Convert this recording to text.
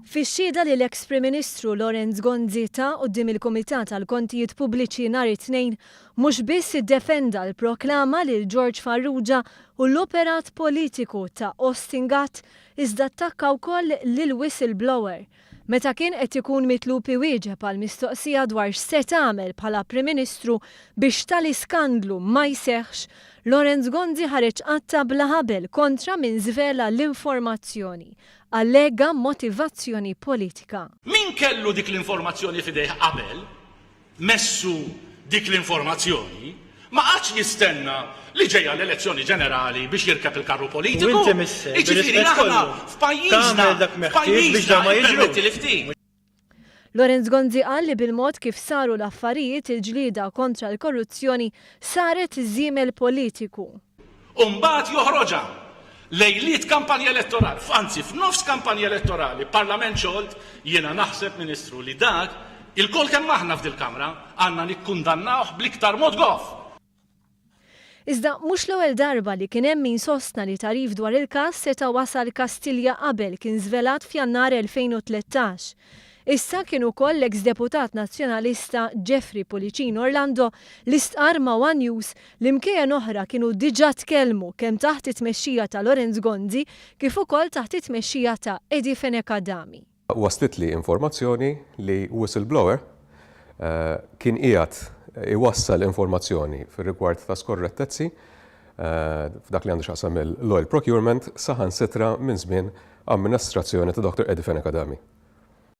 Fix-xhieda li l-eks Prim Ministru Lawrence Gonzi ta quddiem il-Kumitat għall-Kontijiet Pubbliċi nhar it-Tnejn, mhux biss iddefenda l-proklama lil George Farrugia u l-operat politiku ta' Austin Gatt iżda attakka wkoll lill-whistleblower. Meta kien qed ikun mitlub iwieġeb għal mistoqsija dwar x'se tagħmel bħala Prim Ministru biex tali skandlu ma jseħħx, Lawrence Gonzi ħareġ qatta' bla ħabel kontra min żvela l-informazzjoni. Allega motivazzjoni politika. Min kellu dik l-informazzjoni f'idejh qabel messu dik l-informazzjoni, ma qagħadx jistenna li ġejja l-elezzjoni ġenerali biex jirkeb il-karru U politiku. inti missek, Jiġifieri bir-rispett aħna kollu, f'pajjiżna, tagħmel dak meħtieġ biex f'pajjiżna, dan ma jiġrux. ippermettili ftit. Lawrence Gonzi qal li bil-mod kif saru l-affarijiet il-ġlieda kontra l-korruzzjoni saret żiemel politiku. U mbagħad joħroġha lejliet kampanja elettorali, anzi f'nofs kampanja elettorali, Parlament xolt, jiena naħseb, Ministru, li dak, ilkoll kemm aħna f'dil-Kamra, għandna nikkundannawh bl-iktar mod goff. Iżda mhux l-ewwel darba li kien hemm min sostna li tagħrif dwar il-każ seta' wasal Kastilja qabel kien żvelat f'Jannar 2013. Issa kien ukoll l-eks deputat Nazzjonalista Jeffrey Pullicino Orlando li stqarr ma' one News li mkejjen oħra kienu diġà tkellmu kemm taħt it-tmexxija ta' Lawrence Gonzi kif ukoll taħt it-tmexxija ta' Eddie Fenech Adami. Waslitli informazzjoni li whistleblower kien qiegħed iwassal informazzjoni fir-rigward ta' skorrettezzi f'dak li għandu x'jaqsam l-oil procurement saħansitra minn żmien amministrazzjoni ta' Dr. Eddie Fenech Adami.